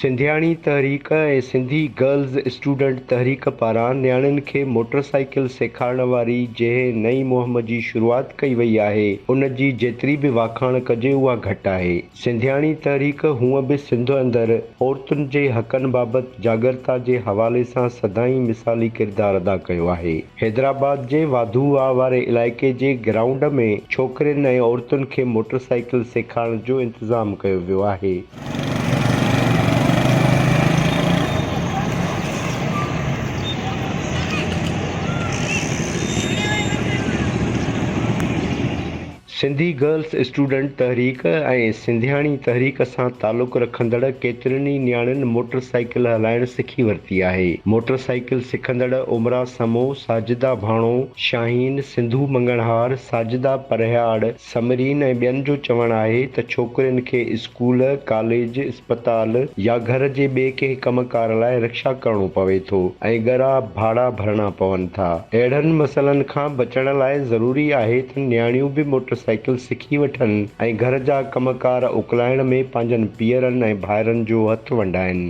سنڌياڻي تحريڪ ۽ Sindhi girls student تحريڪ پاران نياڻين کي موٽر سائيڪل سيکارڻ واري جنهن نئين مهم جي شروعات ڪئي وئي آهي، ان جي جيتري به واکاڻ ڪجي اها گهٽ آهي. سنڌياڻي تحريڪ هونء به سنڌ اندر عورتن جي حقن بابت جاڳرتا جي حوالي سان سدائين مثالي ڪردار ادا ڪيو آهي. حيدرآباد جي واڌو واهه واري علائقي جي گرائونڊ ۾ ڇوڪرين ۽ عورتن کي موٽر سائيڪل سيکارڻ جو انتظام ڪيو ويو آهي. سنڌي گرلس اسٽوڊنٽ تحريڪ ۽ سنڌياڻي تحريڪ سان تعلق رکندڙ ڪيترين ئي نياڻين موٽر سائيڪل هلائڻ سکي ورتي آهي. موٽر سائيڪل سکندڙ عمرا سمو، ساجده ڀاڻو، شاهين، سنڌو مڱڻهار، ساجده پرهياڙ، ثمرين ۽ ٻين جو چوڻ آهي ته ڇوڪرين کي اسڪول، ڪاليج، اسپتال يا گهر جي ٻئي ڪنهن ڪم ڪار لاء رڪشا ڪرڻو پوي ٿو ۽ ڳرا ڀاڙا ڀرڻا پون ٿا. اهڙن مسئلن کان بچڻ لاء ضروري آهي ته نياڻيون به موٽر سائيڪل سکي وٺن ۽ گهر جا ڪم ڪار اڪلائڻ ۾ پنهنجن پيئرن ۽ ڀائرن جو هٿ ونڊائن.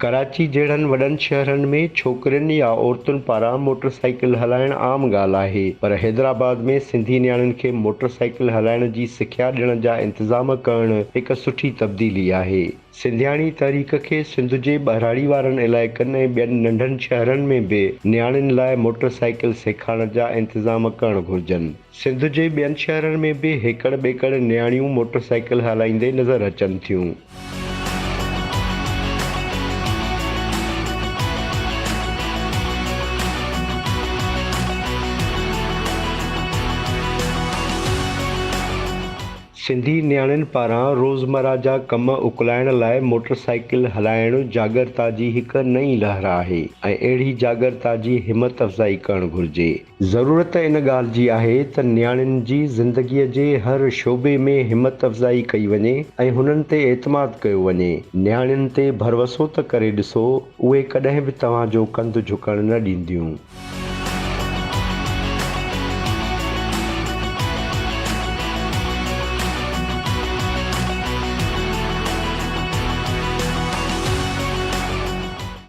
ڪراچي جهڙن وڏن شهرن ۾ ڇوڪرين يا عورتن پاران موٽر سائيڪل هلائڻ عام ڳالهه آهي پر حيدرآباد ۾ سنڌي نياڻين کي موٽر سائيڪل هلائڻ جي سکيا ڏيڻ جا انتظام ڪرڻ هڪ سٺي تبديلي آهي. سنڌياڻي تحريڪ کي سنڌ جي ٻهراڙي وارن علائقن ۽ ٻين ننڍن شهرن ۾ به نياڻين لاء موٽر سائيڪل سيکارڻ جا انتظام ڪرڻ گهرجن. سنڌ جي ٻين شهرن ۾ به هيڪڙ ٻيڪڙ نياڻيون موٽر سائيڪل هلائيندي نظر اچن ٿيون. سنڌي نياڻين پاران روزمره جا ڪم اڪلائڻ لاء موٽر سائيڪل هلائڻ جاڳرتا جي هڪ نئين لهر آهي ۽ اهڙي جاڳرتا جي همت افزائي ڪرڻ گهرجي. ضرورت ان ڳالهه جي آهي ته نياڻين جي زندگيء جي هر شعبي ۾ همت افزائي ڪئي وڃي ۽ هنن تي اعتماد ڪيو وڃي. نياڻين تي ڀروسو ته ڪري ڏسو، اهي ڪڏهن به توهان جو ڪنڌ جهڪڻ نه ڏينديون.